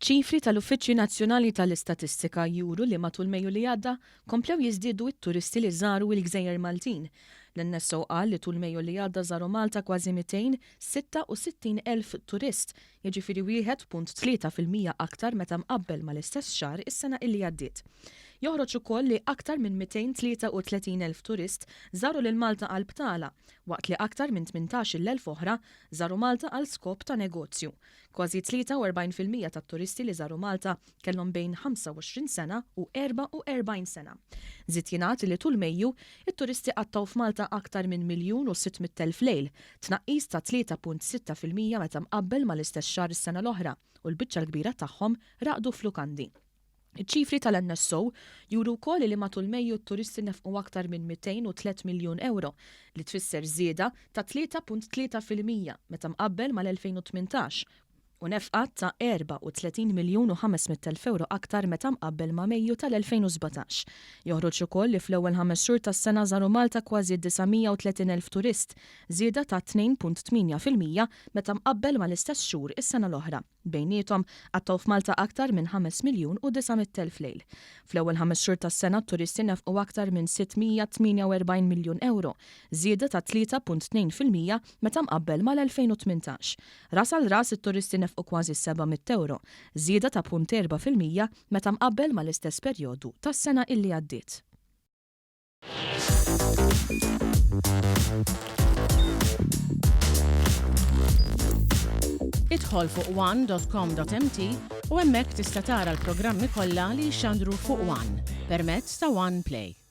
Ċifri tal-Uffiċċju Nazzjonali tal-Istatistika juru li matul Mejju li għadda komplew jiżdiedu t-turisti li żaru l-gżejjer Maltin. L-NSO qal li tul Mejju li għadda żaru Malta kważi 266,000 turist, jiġifieri 1.3% aktar meta mqabbel mal-istess xahar is-sena illi għaddiet. Joħroġ ukoll li aktar minn 233,000 turist żaru lil Malta għal btala, waqt li aktar minn 18,000 oħra żaru Malta għal skop ta' negozju. Kważi 43% tat-turisti li żaru Malta kellhom bejn 25 sena u 44 sena. Żied jingħad li tul Mejju, it-turisti qattgħu f'Malta aktar minn 1,600,000 lejl, tnaqqis ta' 3.6% meta mqabbel mal-istess xahar is-sena l-oħra u l-biċċa l-kbira tagħhom raqdu f'lukandi. Iċ-ċifri tal-NSO juru wkoll li matul Mejju t-turisti nefqu aktar minn 203 miljun ewro, li tfisser żieda ta' 3.3% meta mqabbel mal-2018 u nefqa ta' 34 miljun u 500 elf ewro aktar meta mqabbel ma' Mejju tal-2017. Joħroġ ukoll li fl-ewwel ħames xhur tas-sena żaru Malta kważi 930 elf turist, żieda ta' 2.8% meta mqabbel mal-istess xhur is-sena l-oħra. Bejniethom, qattgħu f'Malta aktar minn 5,900,000 lejl. Fl-ewwel ħames xhur tas-sena t-turisti nefqu aktar minn 648 miljun ewro, żieda ta' 3.2% meta mqabbel mal-2018. Ras għal ras it-turisti nefqu kważi 700 ewro, żieda ta' punt 4% meta mqabbel mal-istess perjodu tas-sena illi għaddiet. Idħol fuq one.com.mt u hemmhekk tista' tara l-programmi kollha li jixxandru fuq One permezz ta' One Play.